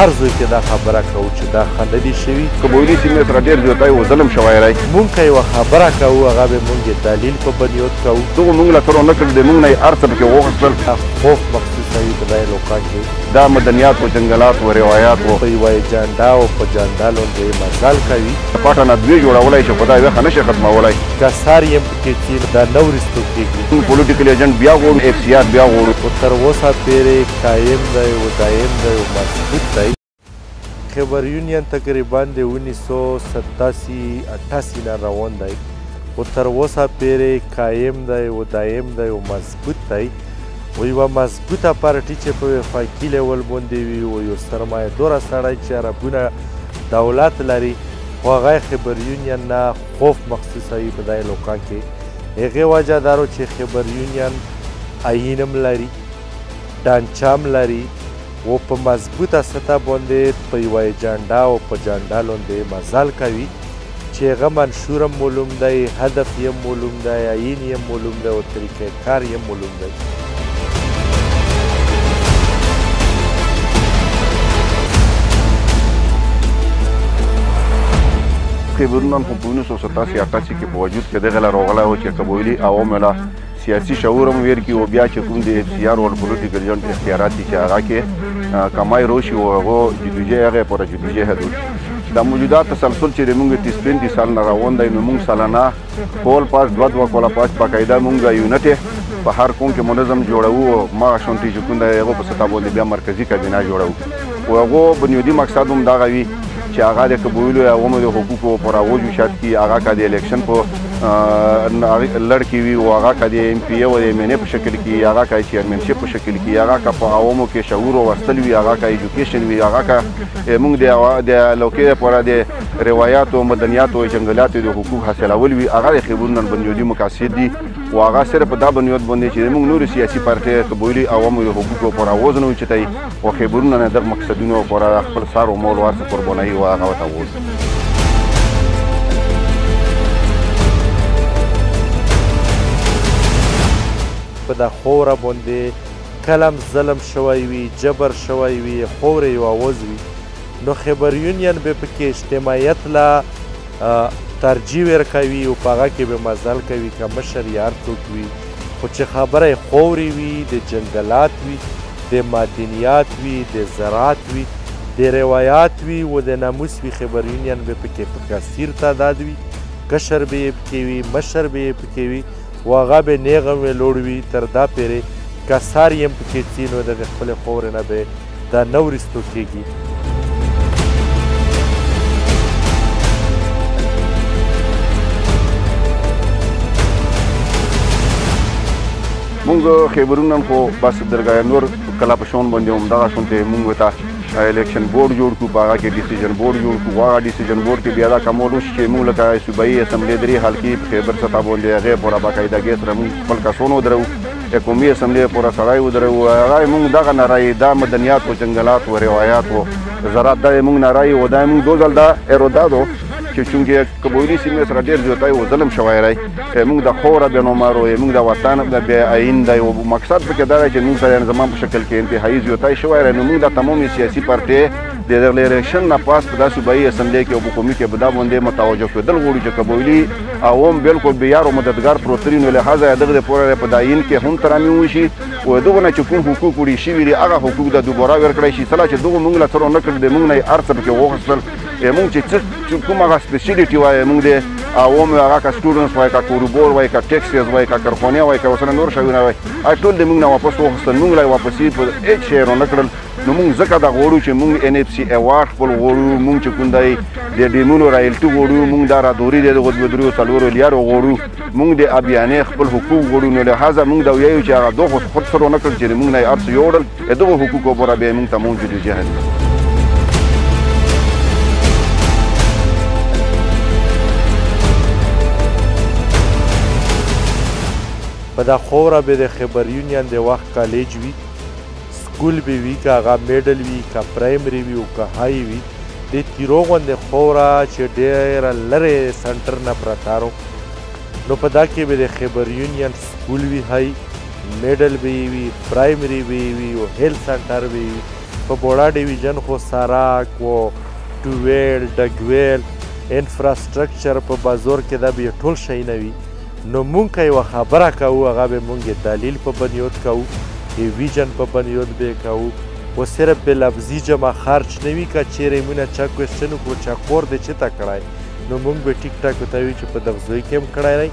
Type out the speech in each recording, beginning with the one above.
هر ځای کې دا خبره کوو چې دا ښه نه دي شوي. قبایلي سیمې سره ډېر زیاتی و ظلم شوی دی. مونږ که یوه خبره کوو هغه به مونږ یې دلیل په بنیاد کوو. دغو مونږ له سره نه کړل د مونږ نه یې هر څه پکې وغوښتل. خوف مخصوصوي په دا علاقه کې. دا مدنیات و جنګلات و روایات و په یوه ایجنډا او په جنډا لاندې مزل کوي. پاټه نه دوې جوړولی شي خو دا یوه نه شي ختمولی. که سر یې پکې څي دا نه وروستو کېږي. موږ پولیټیکل ایجنټ بیا غواړو، اف سي آر بیا غواړو. خو تر اوسه پورې قایم دی و دایم دی و مضبوط دی. خیبر یونین تقریبا د 1987 88 نه روان دی خو تر اوسه پورې قایم دی و دایم دی و مضبوط دی. و یوه مضبوطه پارټي چې په وفاقي لیول باندې وي و یو سرمایه دوره سړی چې عربونه دولت لري خو هغه خیبر یونین نه خوف مخصوصوي په دا علاقه کې. هغې وجه دارو چې خیبر یونین آیین هم لري، ډانچه هم لري و په مضبوطه سطح باندې په یوه ایجنډا او په جنډا لاندې مزل کوي چې هغه منشور هم معلوم دی، هدف یې هم معلوم دی، آیین یې هم معلوم دی او طریقه کار یې هم معلوم دی. خیبرونان خو په 1987 88 کې په وجود کې دغه له راغلی و چې قبایلي عوامو له سیاسي شعور هم ویر کړي او بیا چې کوم د اف سي آر او پولیټیکل ایجنټ اختیارات دي چې هغه کې کمای روشي او هغو جدوجهد هغې پوره جدوجهد وشي. دا موجوده تسلسل چې د موږ 30-35 سال نه روان دی نو موږ سالانه کول پاس دوه دوه کوله پاس باقاعده موږ یونټ په هر کوم کې منظم جوړوو او هماغه شونټې چې کوم دی هغو په سطح باندې بیا مرکزي کابینه جوړوو او هغو بنیادي مقصد هم دغه وي چې هغه د قبایلو عوامو د حقوقو پر اوج وشات کړي، هغه که د الیکشن په لړ کې وي او هغه که د ایم پي او د ایم این ای په شکل کې، هغه که چیئرمنشپ په شکل کې، هغه که په عوامو کې شعور وستل وي، هغه که ایجوکیشن وي، هغه که موږ د علاقې لپاره د روایاتو، مدنیاتو، جنګلاتو د حقوق حاصلول وي، هغه د خیبرونو بنیادي مقاصد دي. و هغه صرف دا بنیاد باندې چې موږ نورې سیاسي پارټۍ قبایلي عوامو د حقوقو پر اواز نه اوچتوي او خیبرونه نه دغه مقصدونو پر خپل سر و مال و هر څه قربانوي او هغه ورته ووځي. په دا خوره باندې کلم ظلم شوی وي، جبر شوی وي، خورې یو اواز وي نو خیبر یونین به پکې اجتماعیت له ترجیح ورکوي او په هغه کې به مزل کوي که مشر یا هر څوک وي، خو چې خبره یې خورې وي، د جنګلات وي، د معدنیات وي، د زراعت وي، د روایات وي و د ناموس وي، خیبر یونین به پکې په کثیر تعداد وي، کشر به یې پکې وي، مشر به یې پکې وي و هغه به نیغ هم ویلوړ وي تر دا پورې که سر یې هم پکې څي نو دغې خپلې خاورې نه به دا نه وروستو کېږي. موږ خیبرونن خو بس درګاه نور کلا په شون باندې همدغه شونتې موږ ته الیکشن بورډ جوړ کړو، په هغه کې ډیسیژن بورډ جوړ کړو، هغه ډیسیژن بورډ کې بیا دا کمول وشي چې موږ لکه صوبایي اسمبلۍ درې حلقې په خیبر سطح باندې هغې پوره باقاعدګۍ سره موږ خپل کسونه ودروو، قومي اسمبلۍ پوره سړی ودروو. هغه موږ دغه نرایي دا مدنیات و جنګلات و روایات و زراعت دا یې موږ نرایي و دا یې موږ دوه ځل دا اراده دو چې چونکې قبایلي سیمې سره ډېر زیاتی و ظلم شوی دی، موږ د خاوره بې نومارو، موږ د وطن د بې آیین دی او مقصد پکې دا دی چې موږ سره زما په شکل کې انتهایي زیاتی شوی دی. نو موږ د تمامې سیاسي پارټۍ د الیکشن نه پاس په دا صوبایي اسمبلۍ کې او په قومي کې به دا باندې متوجه کېدل غواړو چې قبایلي عوام بالکل بې یار او مددګار پروت دي، نو لهذا دغه دپاره په داین کې هم ترامیم وشي او دغه نه چې کوم حقوق وړي شوي دي هغه حقوق د دوباره ورکړی شي. څله چې دغه موږ له سره نه کړل د موږ نه یې هر څه پکې وغوښتل، موږ چې څه کوم هغه سپیشلیټي وایي موږ د عوامو هغه که سټوډنټس وایي، که کوروبور وایي، که ټیکسز وایي، که کرخونې وایي، که ورسره نور شیونه وایي، هغه ټول د موږ نه واپس وغوښتل، موږ له یې واپسې په هېڅ شی رانه کړل. نو موږ ځکه دا غواړو چې موږ ان اف سي ایوارډ خپل غواړو، موږ چې کوم دی د ډیمونو رایلټي غواړو، موږ دا رادوري دی دغو دوه دریو څلورو لیارو غواړو، موږ د ابیانې خپل حقوق غواړو. نو لهذا موږ دا ویایو چې هغه دوه خو خود سره ونه کړل چې موږ نه یې هر څه یوړل، دغو حقوقو پورې بیا موږ ته موږ جدوجهد. په دا خوره به د خیبر یونین د وخت کالج وي، سکول به وي، که هغه میډل وي، که پرایمري وي او که های وي، د تیرو غوندې خوره چې ډېره لرې سنټر نه پرته رو، نو په دا کې به د خیبر یونین سکول وي، های میډل به یې وي، پرایمري به یې وي او هیلث سنټر به یې وي. په بوړا ډیویژن خو سراک و ټویل ډګویل انفراسټرکچر په بازار کې دا به ټول شیونه وي. نو مونږ که یوه خبره کوو هغه به مونږ دلیل په بنیاد کوو، ویژن په بنیاد به کوو و صرف به لفظي جمع خرچ نه وي. که چیرې مونږ چا کوېسچن وکړو چا کور دې چېرته کړی، نو مونږ به ټیک ټاک ورته وي چې په دغه ځای کې هم کړی دی،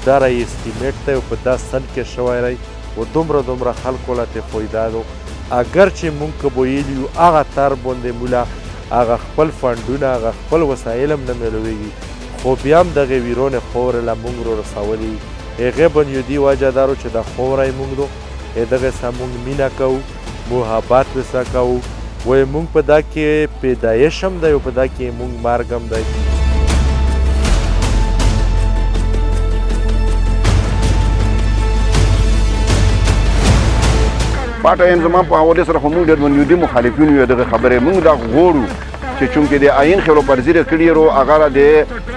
دا را estimate دی او په دا سن کې شوی دی و دومره دومره خلکو له ترې فایده ده. اګر چې مونږ که بویلي یو هغه تر باندې مولا هغه خپل فنډونه هغه خپل وسایل هم نه میلویږي، خو بیا هم دغې ویرونې خاورې له مونږ رو رسولي. هغې بنیادي وجه دا رو چې دا خاوره یې مونږ دو، دغې سره مونږ مینه کوو، محبت ورسره کوو، وایي مونږ په دا کې پیدایش هم دی او په دا کې مونږ مرګ هم دی. فاټا انضمام په حوالې سره خو مونږ ډېر بنیادي مخالفین یو دغه خبرې. مونږ دا غواړو چې چونکې د آیین خلاف ورزي کړي رو هغه د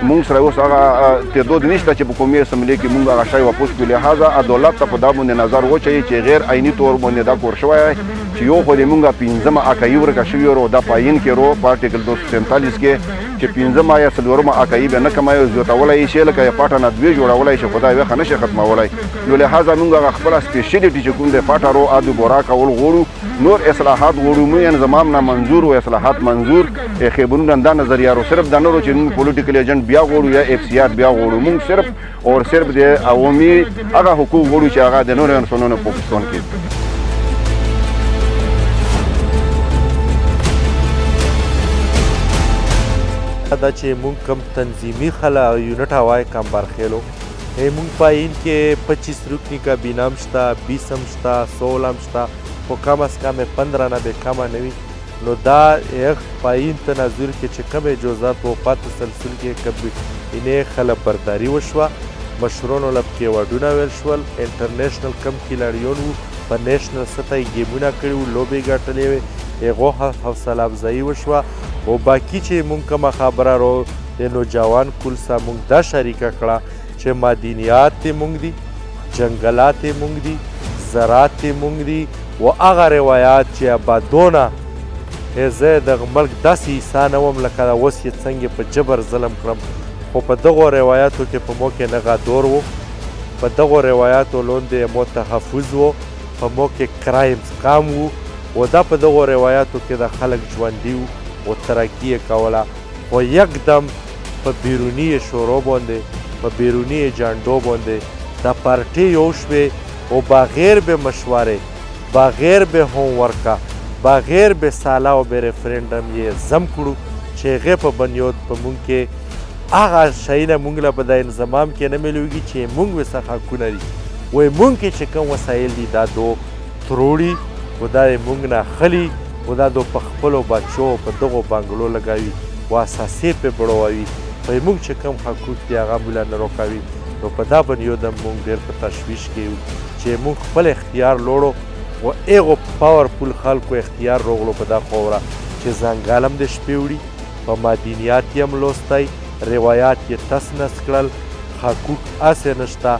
مونږ سره اوس هغه تعداد نشته چې په قومي اسمبلۍ کې مونږ هغه شی واپس کړو. لهذا عدالت ته په دا باندې نظر واچوي چې غیر آییني طور باندې دا کور شوی چې یو خو د مونږ پنځمه اکایي ورکه شوې رو، دا په آیین کې رو په article 247 کې چې پنځمه یا څلورمه اکایي به نه کموي زیاتولی شي، لکه فاټا نه دوې جوړولی شي خو دا یوه نه شي ختمولی. نو لهذا مونږ هغه خپله speciality چې کوم دی فاټا رو ادو بورا کول غواړو، نور اصلاحات غواړو. مونږ انضمام نه منظور او اصلاحات منظور خیبرونه دا نظریه رو صرف دا نه رو چې مونږ political agent بیا غواړو یا FCR بیا غواړو. مونږ صرف اور صرف د عوامي هغه حقوق غواړو چې هغه د نورو انسانانو پاکستان کې. دا چې مونږ کم تنظیمي خلا یونټ هوای کم برخېلو، مونږ په آیین کې 25 رکني کابینه هم شته، 20 هم شته، 16 هم شته، خو کم از کم 15 نه به کمه نه وي. نو دا یغ په آیین تناظر کې چې کوم اجازات و په تسلسل کې کابینې خلک برداري وشوه، مشرانو له پکې ایوارډونه ویل شول، انټرنیشنل کم کھلاړیان وو په نیشنل سطح یې ګیمونه کړي وو، لوبې ګټلې وې، هغو حوصله افزایي وشوه. او باقي چې مونږ کومه خبره رو د نوجوان کول سره مونږ دا شریکه کړه چې معدنیات یې مونږ دي، جنګلات یې مونږ دي، زراعت یې مونږ دي، و هغه روایات چې ابادونه زه دغه ملک داسې حصه نه وم لکه دا اوس یې څنګه په جبر ظلم کړم، خو په دغو روایاتو کې په مو کې نه غادور و، په دغو روایاتو لوندې مو تحفظ و، په مو کې crimes کم وو، و دا په دغو روایاتو کې د خلک ژوندي وو و ترقي یې کوله. خو یکدم په بیروني شورو باندې په بیروني ایجنډو باندې دا پارټي یو شوې او بغیر به مشورې، بغیر به هوم ورکه، بغیر به سالا او به ریفرندم یې ضم کړو چې هغې په بنیاد په مونږ کې هغه شیونه مونږ له په دا انضمام کې نه میلویږي چې مونږ ورڅخه حقونه دي. وایي مونږ کې چې کوم وسایل دي دا دو تروړي و دا یې مونږ نه اخلي و دا دو په خپلو بچو په دغو بنګلو لګوي و اساسې پې بړووي، په مونږ چې کوم حقوق دي هغه موږ له نه راکوي. نو په دا بنیاد هم مونږ ډېر په تشویش کې یو چې مونږ خپل اختیار لوړو و هغو powerful خلکو اختیار روغلو په دا خاوره چې ځنګل هم د شپې وړي، په معدنیات یې هم لوستی، روایات یې تس نس کړل، حقوق هسې نشته.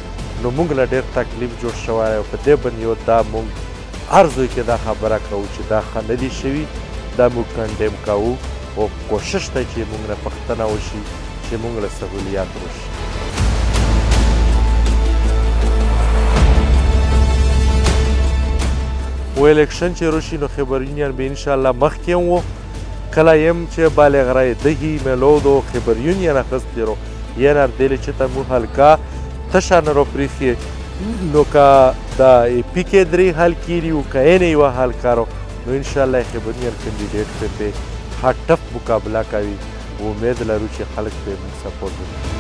نو مونږ له ډېر تکلیف جوړ شوی او په دې بنیاد دا مونږ هر ځای کې دا خبره کوو چې دا ښه نه دي شوي، دا موږ condemn کوو او کوشش دی چې موږ نه پوښتنه وشي چې موږ له سهولیات وشي. و election چې راشي نو خیبر یونین به انشاءالله مخکې هم و، کله یم چې بالغ رای دهي ملو دو خیبر یونین اخیستی رو ینر دلې چې ته مو حلقه تشه نه راپرېښې، نو که د ای پي کې درې حلقې دي او که یې نه یوه حلقه رو، نو انشاءالله خیبر یونین candidate پې ښه ټف مقابله کوي. امید لرو چې خلک پرې موږ support وکړي.